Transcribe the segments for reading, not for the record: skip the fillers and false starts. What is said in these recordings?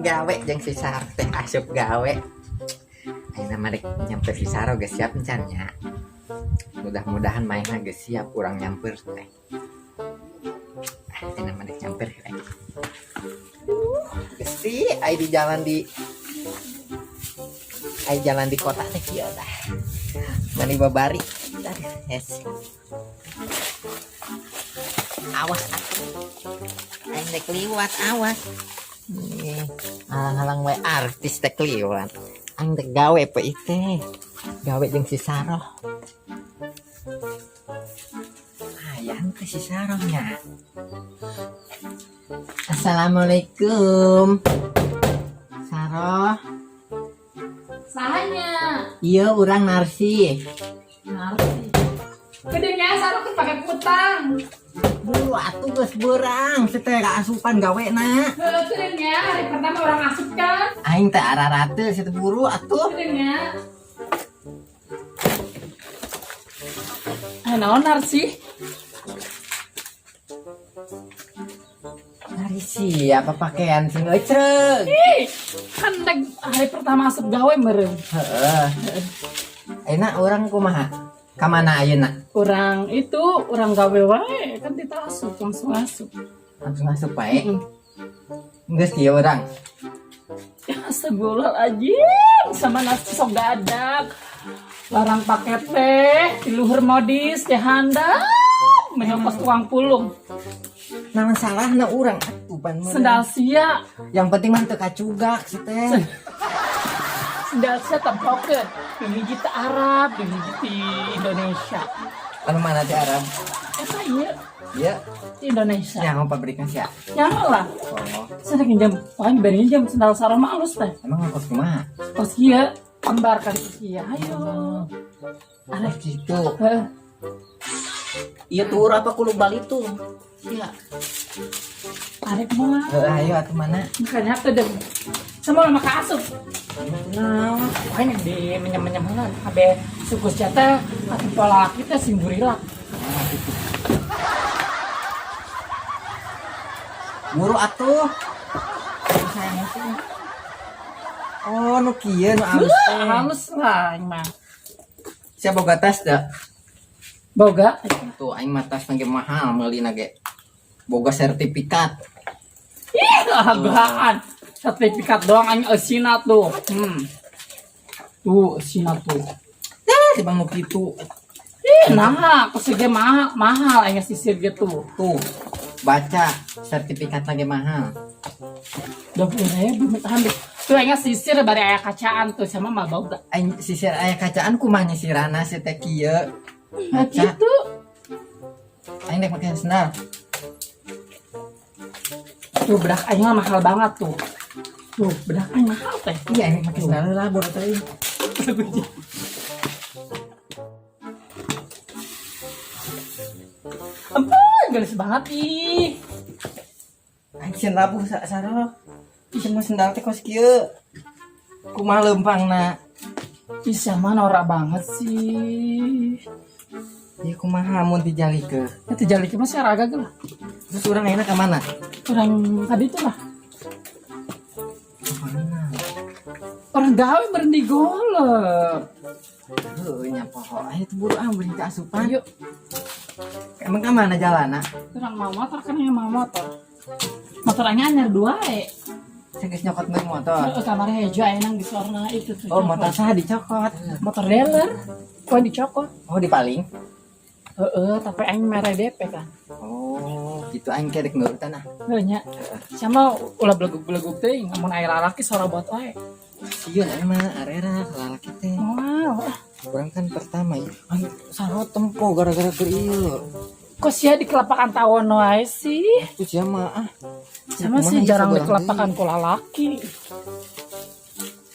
Gawe jeung si Sar teh asup gawe. Ayeuna mah rek nyamper si Saro geus siap encan nya. Mudah-mudahan manehna geus siap urang nyamper teh. Ayeuna mah rek nyamper we. Gusti, ai di jalan di ai jalan di kota teh kieu tah. Mani babari. Aduh, yes. Awas atuh. Aing rek liwat, awas. Nih, halang-halang we artis teh liwat. Aing rek gawe pe teh. Gawe jeung si Saroh. Hayang teh si Sarohnya. Assalamualaikum. Saroh. Saha nya. Iya, urang Narsi. Narsi. Gedenya Saroh kan pakai kutang. Buru atuh geus beurang, teh asupan gawe na. Heuh, gedenya hari pertama orang asup kan. Aing teh ararate situ buru atuh. Gedenya. Naon Narsi? Narsi apa pakaian sing ecreug? Ih, kan hari pertama asup gawe meureun. Heeh. Ayeuna urang kumaha? Ka mana ayeuna? Urang itu urang gawe wae kan kita asup langsung asup. Langsung asup wae. Geus kieu urang. Ya astagfirullahaladzim, sama nasi sok gadak. Larang paket teh, di luhur modis, teh handap, menyokos tuang pulung. Naon salahna urang atuh pan meureun. Sendal sia. Yang penting mah teu kacugak si teh. Sendal sia tempokeun. Di hiji teh Arab, di hiji ti Indonesia. Anu mana ti Arab? Eta ieu Ieu di Indonesia. Nyaho pabrikan sia. Nyaho lah. Oh, Saya nginjem, wah bari nginjem sendal sarong mah alus teh. Emang ngekos kumaha? Kos kieu, kembar kan kos kieu. Ayo. Aneh gitu. Heeh. Iya tur apa kudu balitung? Iya. Arek mah. Heeh, ayo atuh mana? Makanya tuh deh. Sama lama ka asup. Naon? Wah, ini di menyem-menyem heula. Abe suku sia atuh pola kita sing burilak. Ah, gitu. Buru atuh. Sayang sih. Oh, nu kieu nu alus teh. Halus lah aing mah. Sia boga tas da? Boga. Tuh aing mah tas ge mahal meulina ge. Boga sertifikat. Ih, agaan. Sertifikat doang aing eusina tuh. Tuh, eusina tuh. Eh, si Bang nu kitu. Ih, nah, kok sih mahal, mahal aing sisir gitu. Tuh, baca sertifikat lagi mahal. 20.000 minta ambil. Tuh aing sisir bari aya kacaan tuh sama mah boga. Aing sisir aya kacaan kumaha nyisirana si teh kieu. Nah, Kaca. gitu. Aing rek make sendal. Tuh bedak aing mah mahal banget tuh. Tuh bedak aing mahal teh. Iya, aing make sendal lah bodo teuing. Ampun, gelis banget ih. Aing sieun labuh sarok. Semua sendal teh kos kieu. Kumaha leumpangna? Ih, siapa norak banget sih. Ya kumaha mun dijalikeun? Ya dijalikeun mah sia raga ge lah. Terus urang ayeuna ka mana? Urang tadi itu lah. Ka mana? Orang gawe berhenti golep. Heuh, nya poho. Ayo tuh buru ah beuring ka asupan. Ayo. Emang ka mana jalanna? Urang mau motor kan yang mau motor. Motor aing anyar dua e. Saya geus nyokot meuli motor. Heeh, kamari hejo aing nang di sorna itu tuh. Oh, motor saha dicokot? Motor dealer. Kok dicokot? Oh, dipaling? Heeh, tapi aing mere DP kan. Oh, gitu aing kerek nurutan ah. Heuh nya. Sama ulah belegug-belegug teuing, amun aya lalaki sora buat wae. Sieun aing mah arera lalaki teh. Moal. Urang kan pertama ya. Aing sarot tempo gara-gara keur ieu. Kok sia di kelapakan tawon wae sih? Itu sia mah ah. Sama sih Kumaha jarang ieu di kelapakan ku lalaki.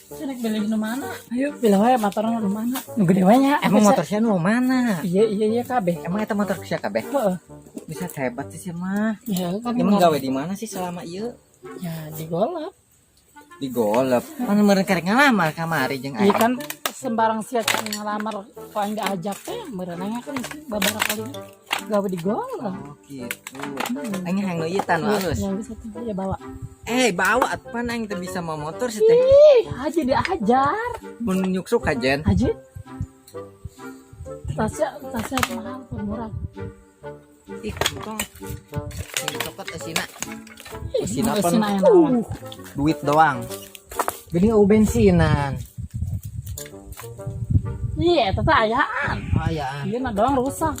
Saya naik beli nu mana? Ayo pilih wae motor nu mana? Nu gede wae nya. Emang motor sia nu mana? Iya iya iya kabeh. Emang eta motor sia kabeh? Heeh. Bisa hebat sih sia mah. Ya kan. Emang gawe di mana sih selama ieu? Ya di golap. Di golap. Mana meureun karek ngalamar kamari jeung Iya aing. kan sembarang sia can ngalamar kok aing diajak teh meureun kan beberapa kali. Gawe di golok. Oh gitu. Aing hayang neuyitan nu alus. Yang bisa tuh ya bawa. Eh, bawa atuh aing teu bisa mawa motor sih teh. Ih, haji diajar. Mun nyuksuk kajen. Haji. Tasnya tasnya mahal pun murah. Ih, untung. Yang dicokot eusina. Ih, Eusina pan eusina aya naon. Duit doang. Geuning eueuh bensinan. Iya, eta teh ayaan. Oh ayaan. Ieu na doang rusak.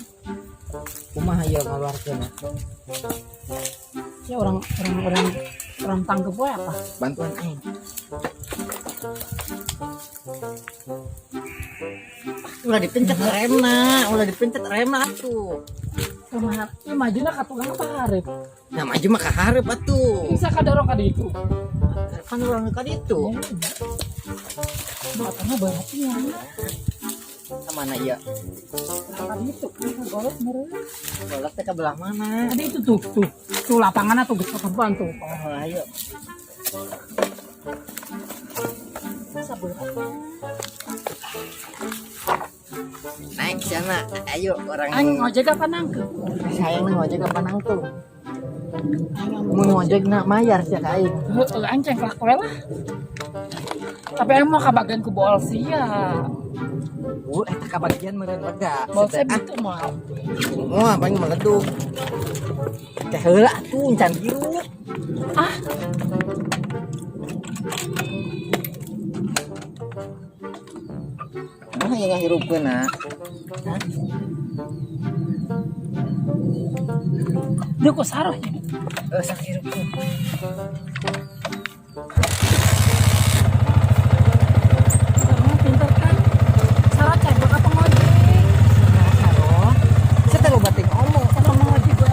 Kumaha ieu ngaluarkeun? Ya orang orang orang orang tangkep we apa? Bantuan aing. Ulah dipencet remna, ulah dipencet remna atuh. Kumaha? Ieu majuna ka tukang apa hareup? Nah maju mah ka hareup atuh. Bisa kadorong ka ditu. Kan urang ka ditu. Motornya beratnya. Ka mana ieu? Ka ditu, ka golok meureun. Golok teh ka belah mana? Tadi itu tuh, tuh, tuh lapangannya tuh geus ketemuan tuh. Oh, ayo. Naik sana, ayo orang. Aing ngojek apa nangkep? Sayang ngojek apa nangtung? Mun ngojek nak mayar sih ka aing. Heeh, aing cengklak we lah. Tapi aing mau kabagian ku bolsia. Eta kabagian meureun lega. Bolsia gitu mah. Wah, paling meleduk. Teh heula atuh encan hirup. Ah, Kumaha ieu ngahirupkeun na? Hah? dia kok saruh ya? Sok hirupkeun. Sarah pinter kan? Sarah cebok apa ngojek? Nah, saro. Saya teh loba ting omong. Sarah mau ngojek gua.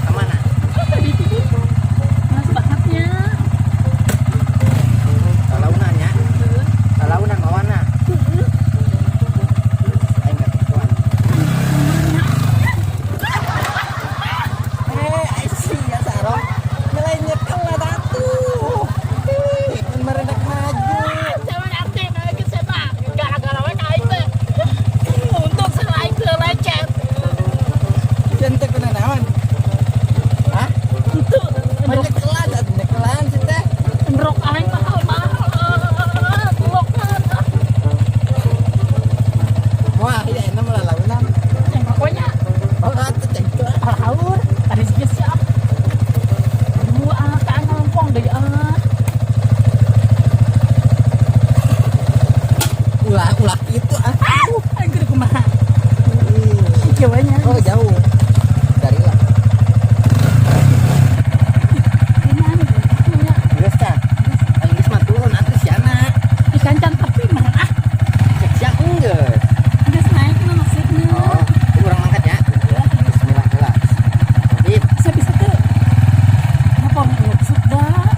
Ka mana? Ah, tadi itu tuh. Mas bangetnya. Lalaunan nya. Lalaunan mawana. Heeh. Aing gak ketuan. Eh, sia saro. Nilai nyekel lah atuh. Ih, merendak maju. Jangan arti lagi saya gara-gara we ka aing teh. Untung saya aing teu lecet. Jan teh kuna naon? Hah? Itu Nyekelan atuh nyekelan sih teh. endrok aing mahal-mahal. Bulokan. Wah, iya enak malah launan. Yang pokoknya Oh, atuh cengklak. alhaur tadi sih siap. Dua ah ka ngomong deui ah. Ulah ulah itu ah. Aing kudu kumaha? Kieu we nya. Oh, jauh. Dari lah. Geus tah. Aing geus mah turun atuh siana. Ikan can tapi mah ah Cek siang geus. geus naik mah maksudnya. Oh, itu urang angkat ya. Bismillah heula. Sip. Bisa bisa tuh. Apa maksud dah?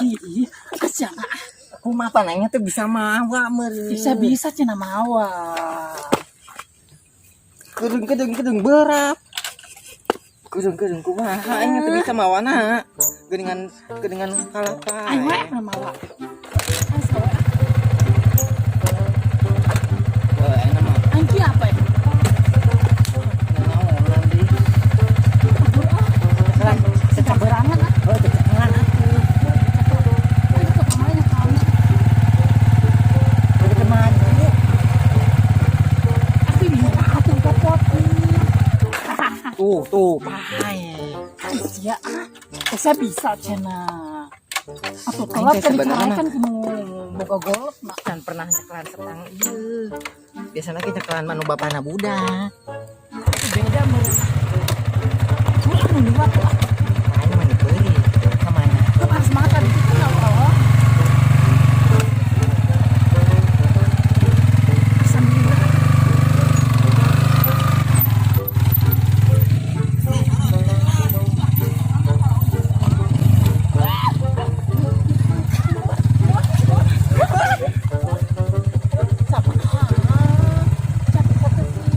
Ih, kasihan ah. Kumaha panangnya tuh bisa mawa meureun. Bisa bisa cenah mawa. Kedeng kedeng kedeng berat. Kedeng kedeng kumaha aing teh bisa mawana. Geuningan geuningan kalapa. Aing we mah mawa. Aing sawe ah. Oh, aing mah Aing ki apa ya? naonan deui. Kabur ah. Cekelan. Sekaberangan ah. Oh, cecekelan atuh. Aing ke kamarnya kamu. Udah teu maju. Aku ini atuh popot. Tuh, tuh, pae. Iya ah. Saya bisa cenah. Atau Aing telat teh kan sebenarnya diceraikan kudu boga golf mah. Can pernah nyekelan setang ieu. Biasana kita nyekelan mah nu bapana budak. Itu beda meureun. Ulah nu liwat lah. Aing mah dibeli. Ka mana? Lu harus makan itu kan Allah. Alhamdulillah.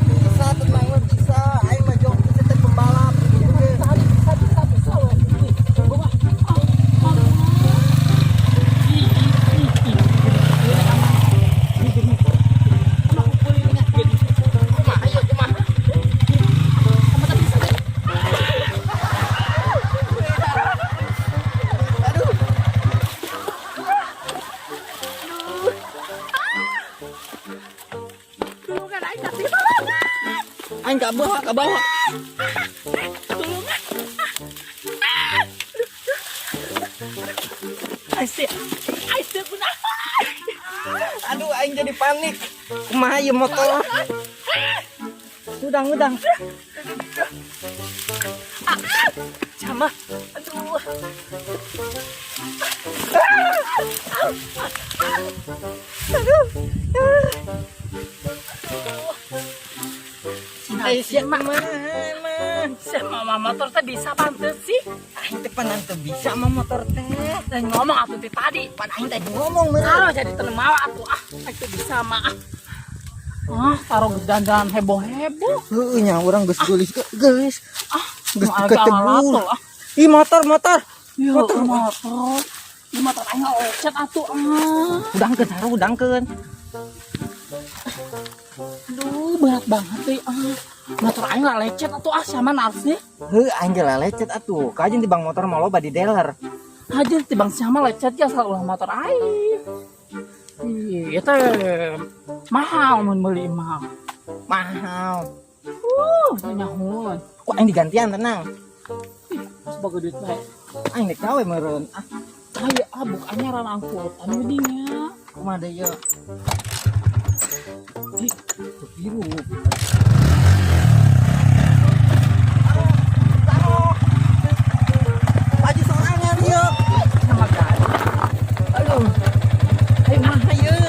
Bisa tenang we bisa. Aing mah joki. Kabawa, kabawa. Tulungan. Ai sia. Ai sia kunaon? Aduh, aing jadi panik. Kumaha ieu motor? Udang, udang. Sama. Aduh. Aduh. Ai sia mah mah. Sama motor teh bisa pantes sih. Aing teh pan teu bisa mah motor teh. Dan ngomong atuh ti tadi. Pan aing teh ngomong meureun. Taruh jadi teu mawa atuh ah. Aing teu bisa mah ah. Ah, taruh geus dandan heboh-heboh. Heueuh nya urang geus geulis geus. Ah, Geus nu agak ketebur. ngalato, ah. Ih, motor, motor. Yo, Motor. motor. Di motor aing lecet atuh ah. Udangkeun, taruh udangkeun. Aduh, berat banget deh ah. Motor aing lah lecet atuh ah, sama narsi. Heuh, aing ge lecet atuh. Kajen di bang motor mah loba di dealer. Aja tibang sama lecet ya salah ulah motor aing. Ih, itu mahal mun meuli mah. Mahal. Nyahun. Kok aing digantian tenang. Sebagai duit bae. Aing dek gawe meureun. Ah, Ayo, ah, buk anyaran angkutan dinya. Kumaha deui ieu? Ih, Tuh hirup. Taruh. Baju sorangan ieu. Sama kan. Aduh. Ayo mah ieu.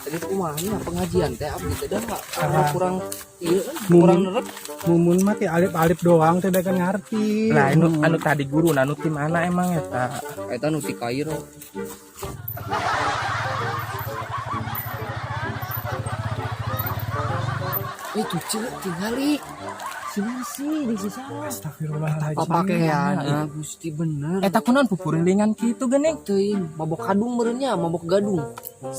Tadi kumaha nya pengajian teh abdi teh dah karena kurang ieu kurang nerep. Mumun mah ti alip-alip doang tidak akan ngerti. Lah, anu anu tadi guru anu ti mana emang eta? Eta nu ti Kairo. Itu cek tingali. Si nasi di si salah. Astagfirullahaladzim. Papakean, ah, Gusti bener. Eta kunaon pupurilingan kitu geuning? Teuing, mabok kadung meureun nya, mabok gadung.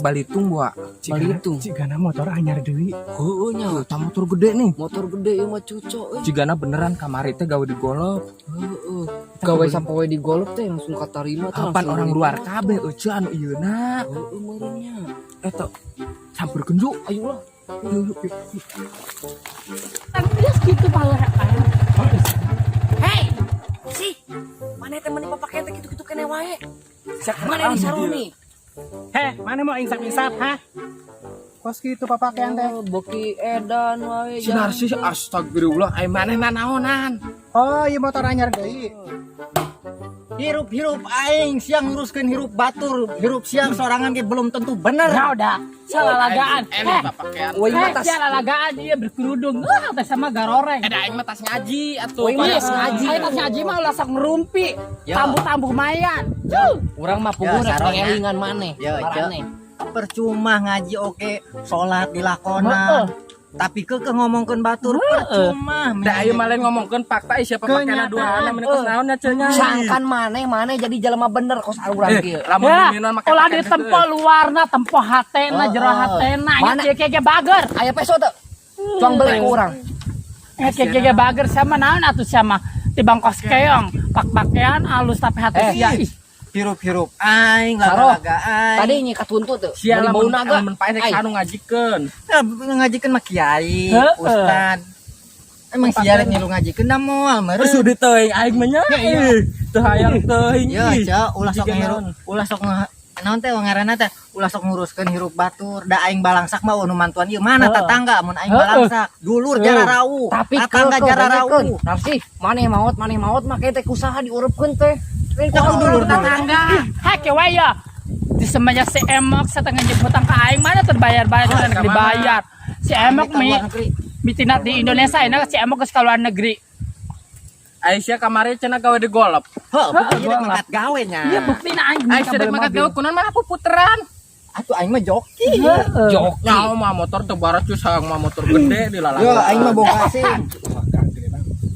Balitung buah. Balitung. Cigana motor anyar deui. Heueuh nya, Eta motor gede nih. Motor gede ieu mah cucok euy. Cigana beneran kamari teh gawe di golop. Heeh. Gawe sampai di golop teh langsung katarima teh Kapan langsung orang beli luar motor. kabeh euceu anu ieuna. Heueuh meureun nya. Eta sampeurkeun yuk. Ayo lah. Yuk, yuk, yuk. Kan geus kitu pala. Hei, sih, mana teh meni papakean teh kitu-kitu keneh wae. Mana nih sarung nih? Heh, mana mau insap-insap, hah? Kos gitu papakean teh. Oh, boki edan wae. Si Narsis astagfirullah, ai maneh nanaonan? Oh, iya motor anyar deui. Hirup-hirup aing siang nguruskeun hirup batur, hirup siang sorangan ge belum tentu bener. Nah udah, salah lagaan. Eh, Eh, papakean. Woi, eh, mah tas. salah lagaan dia berkerudung. Wah, teh sama garoreng. Ada aing mah tas ngaji atuh. Woi, mah tas Iya, ngaji. ayo tas ngaji mah ulah sok ngerumpi. Ya. Tambuh-tambuh mayan. Cuh. Urang mah puguh Ya, rek sarongnya. ngelingan maneh. Ya, Marane. Percuma ngaji oke, salat dilakonan. Tapi keukeuh ngomongkeun batur percuma. Da ayo mah lain ngomongkeun fakta ih siapa pakaian dua anak meni kos naon nya cenah. Sangkan maneh maneh jadi jelema bener kos urang kieu. Lamun Ya, minuman make ulah pakaian ditempo luarna, tempo hatena, jero hatena. Mana? Ingat kieu ge bager. Aya peso teu? Cuang beli ku urang. Ingat kieu ge bager sama naon atuh sama tibang kos keong, pak-pakean alus tapi hati sia. Ih, Hirup-hirup aing, Saro. laga-laga aing. Tadi nyi katuntut teu. Sia Meuli bau lamun naga. lamun pae rek Ai. anu ngajikeun. Ya, ngajikeun mah kiai, Heeh. ustad. Emang sia rek ngilu ngajikeun da moal meureun. Terus udah teuing aing mah nya. Ih, teu hayang teuing. Ya, ih. Cak, ulah sok Jiga ngiru, naon. ulah sok naon teh ngaranna teh, ulah sok nguruskeun hirup batur. Da aing balangsak mah nu mantuan ieu mana tetangga mun aing balangsak. Dulur jara rauh, Tapi tetangga jara rauh. Narsi, maneh maot make teh kusaha diurepkeun teh. Lain ku Cak, urang dulur tetangga. Hek wae ya. Di semenjak si Emok setengah jemput ke aing mana terbayar-bayar Ah, sudah kemana? dibayar. Si Emok Ka mi luar negeri. mitinat di Indonesia ini si Emok geus ka luar negeri. Aisyah kamari cenah gawe di golop. Heuh, bukti Heeh, rek mangkat gawe nya. Iya buktina aing Aisyah rek mangkat gawe kunaon mah puputeran. Atuh aing mah joki. Joki. Nyaho mah motor teu baracus hayang mah motor gede di Yo, aing mah boga SIM.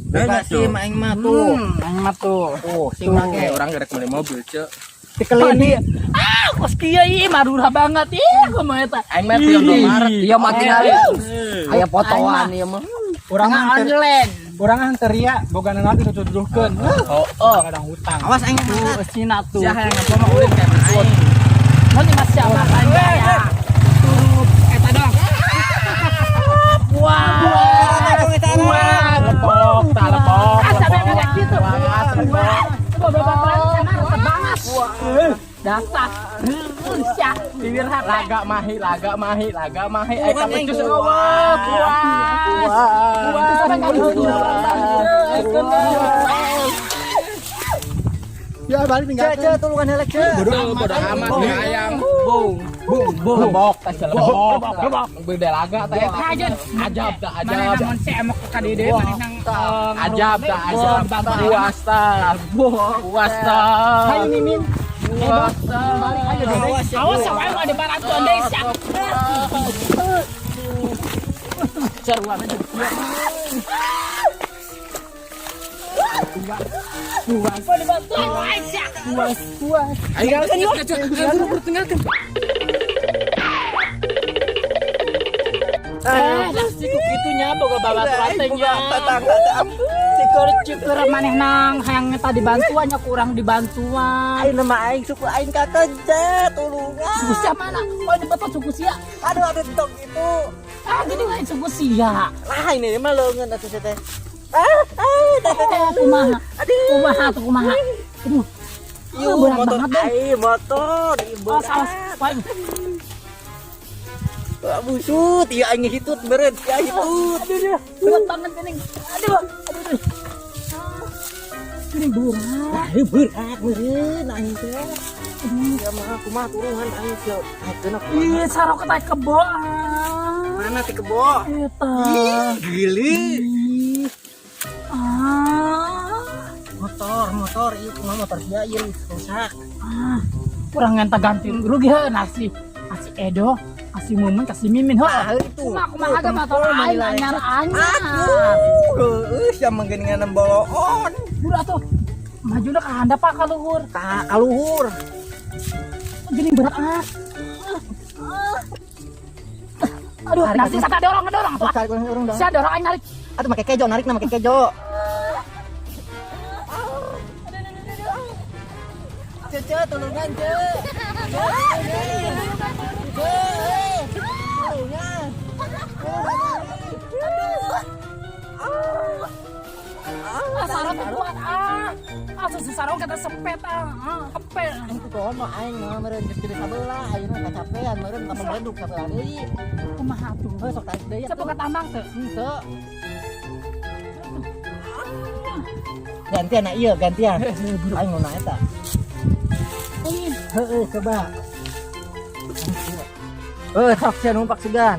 Boga SIM aing mah tuh. Aing mah tuh. Tuh, SIM make. Eh, orang gerek beli mobil, Cek. Dikeliling. Ah, kos kieu ih marurah banget ih kumaha eta. Aing mah pion Indomaret. Iya mah tingali. Aya potoan ieu mah. Urang mah henteu- Online. urang mah henteu ria, boga naon dituduhkeun. Oh, oh. Kadang hutang. Awas aing mangkat. Tuh, Cina tuh. Sia hayang nempo mah ulin kayak aing. Mun mas siapa aing ya. Tuh, eta dong. Kuat. Kuat. Lepok, tak lepok. Ah, sampai kayak gitu. Kuat. Coba babaturan sama resep banget. Dasar. Sia, bibir hati. Laga mahi, laga mahi, laga mahi. Ayo kapecus eueuh. Kuat. Kuat. Ya balik tinggal. Cek, tulungan heula, cek. Bodo bodo amat nih ayam. Bung, bung, bung. Lebok, tas lebok. Lebok. Beda laga teh. Ajab, Ajab tah Mana ajab. namun si emok ke KDD, mana nang Ajab tah ajab. Puas tah. Puas tah. Hayu Mimin. Puas tah. Awas sama ada bantuan desa. Seruan aja. Puas, puas. Ayo tinggalkan, tinggalkan. Eh, lah si kitu nya boga babaturan teh nya. Tetangga teh Cukur-cukur maneh nang hayang tadi bantuan nya kurang dibantuan. Aing nama aing suku aing kakeja tulungan. Suku sia mana? Oh, ini betul suku sia. Aduh aduh tong itu. Ah, gini lain suku sia. Lah ini mah leungeun atuh teh. Ah, ah, teh teh. Oh, kumaha? Aduh. Kumaha tuh kumaha? Aduh. Ieu berat motor banget, Bang. aing motor ieu Awas, awas. berat. Wah, busut, ieu aing hitut meureun, ieu hitut. Aduh, aduh, berat banget ini. Aduh, aduh, aduh. Ini berat. Aduh berat meureun aing teh. Ya mah kumaha turungan aing sia. Ayeuna kumaha? Ih, sarok teh kebo. Ah. Mana ti kebo? Eta. Gili. Ih. Ah. Motor, motor, ieu kumaha motor sia ieu rusak. Ah. Kurang ngenta ganti rugi heuh nasi. Nasi Edo, kasih Mumun, kasih Mimin heuh. Ah, itu. Kumaha kumaha ge motor aing anyar anyar. Aduh, heueuh sia manggeningan boloon. Udah tuh. Majuna ka handap ka luhur. Ka kaluhur. Gini berat ah. Aduh, nasi saka dorong dorong tuh. Tarik urang dong. Sia dorong aing narik. Atuh make kejo, narik na make kejo. Cece, tulungan, ce. Ce, tulungan. Ah, sarong teh kuat ah. Ah, susu sarong kata sempet ah. Ah, kepel. Aing ku kono aing mah meureun geus gede sabelah, ayeuna kacapean meureun ka membeduk sabelah deui. Kumaha tuh? Heuh sok tarik deui. Sia boga tambang teu? Henteu. Gantian ieu, gantian. Aing mau na eta. Heeh, coba. Eh, sok sia numpak sugan.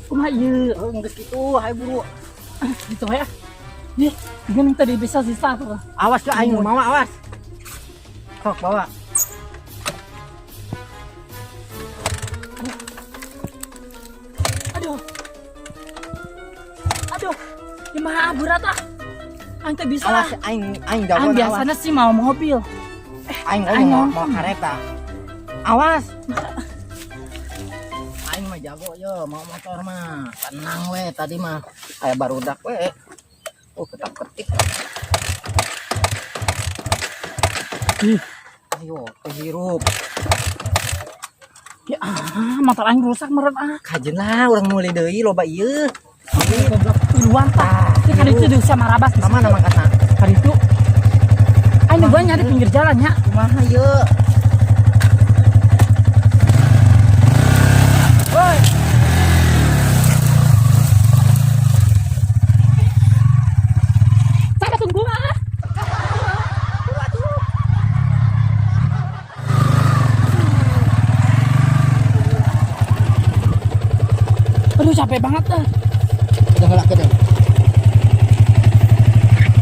Kumaha ieu? Heuh, geus kitu, hayu buru. Gitu ya. Nih, gini tadi bisa sisa tuh. Awas ke aing mau awas. Sok bawa. Aduh. Aduh. Gimana berat ah. Aing teh bisa lah. Awas aing aing jago. Aing biasanya sih mau mobil. Aing aing mau ngomong. mau kereta. Awas. Aing mah jago yo, mau motor mah. Tenang we tadi mah kayak barudak we. Oh, ketak ketik. Ih. Ayo, kehirup. Ya, ah, motor aing rusak meureun ah. Kajen lah urang meuli deui loba ieu. Goblok tiluan tah. Teu kan itu deui sama rabas Ka mana mangkatna? Hari itu. Aing gua nyari pinggir jalan nya. Kumaha ieu? Woi. Saya tunggu ah. Aduh capek banget dah. Udah ngelak ke deh.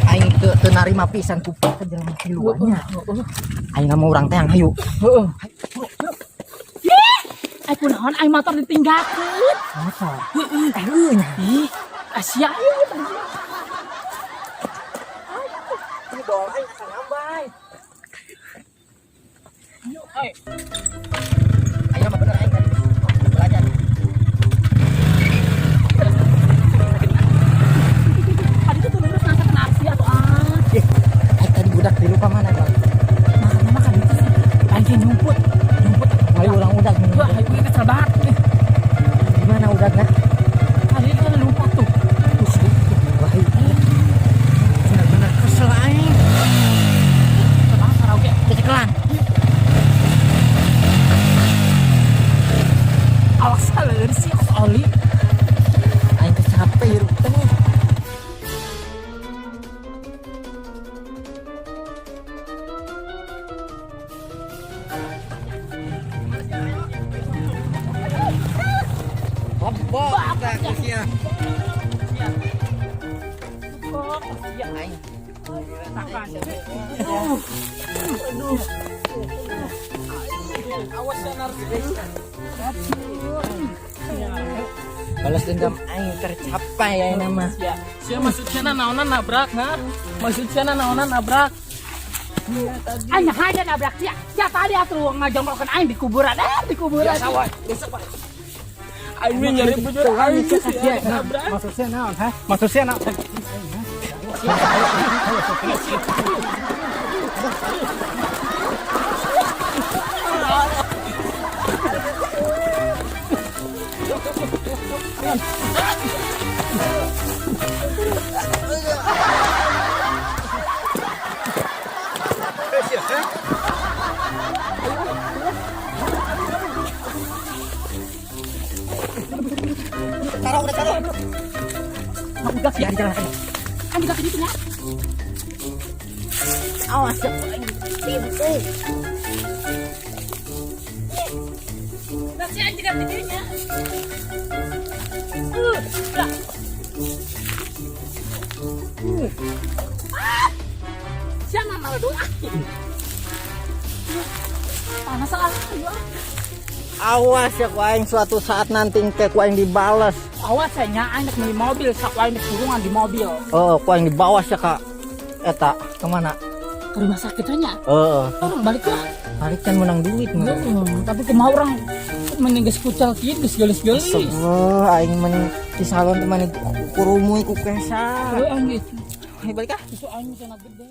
Aing teu teu narima pisan ku ka jelema tiluannya. Aing nggak mau urang teh hayu. Heeh. Aing kunaon aing motor ditinggalkeun. Motor. Heeh, heuh nya. Ih, Asia ieu tadi. Ini bawa aing asa ngambay. Ayo, ayo. Ayo mah bener aing tadi. Belajar. Tadi tuh lurus nasa kena Asia tuh ah. Ih, aing tadi budak tilu ka mana, Bang? Nah, mama kan itu sih. Aing ge nyumput, nyumput. Ayo urang udag. Wah, aing ge kesel banget. Gimana udagna? Aing. Awas ya narsis. Balas dendam aing tercapai ya nama. Ya, sia maksud sia naonan nabrak, ha? Maksud sia naonan nabrak. Aing aja nabrak sia. Sia tadi atuh ngajongkokeun aing di kuburan. Eh, di kuburan. Biasa wae, biasa wae. Aing mah nyari bujur aing sia nabrak. Maksudnya naon, ha? Maksudnya naon? Taruh udah taruh. Udah ya jalan. Kan juga gitu nya. Awas ya aing tipu. Nah, sia juga tidinya. Udah. Ah! Sia mah doa. Panas ah, ayo ah. Awas ya ku aing suatu saat nanti teh ku aing dibalas. Awas saya nya aing beli mobil, sok aing kurungan di mobil. Oh, ku aing dibawas ya kak. Eta kemana? Ke rumah sakit nya. Heeh. Orang balik lah. Balik kan menang duit mah. Tapi kumaha orang mending geus kucal kieu geus geulis-geulis. Sebel aing meni di salon teman kurumuy ku kesa. Heuh anjing. Ayo balik ah. Susu aing misalnya gede.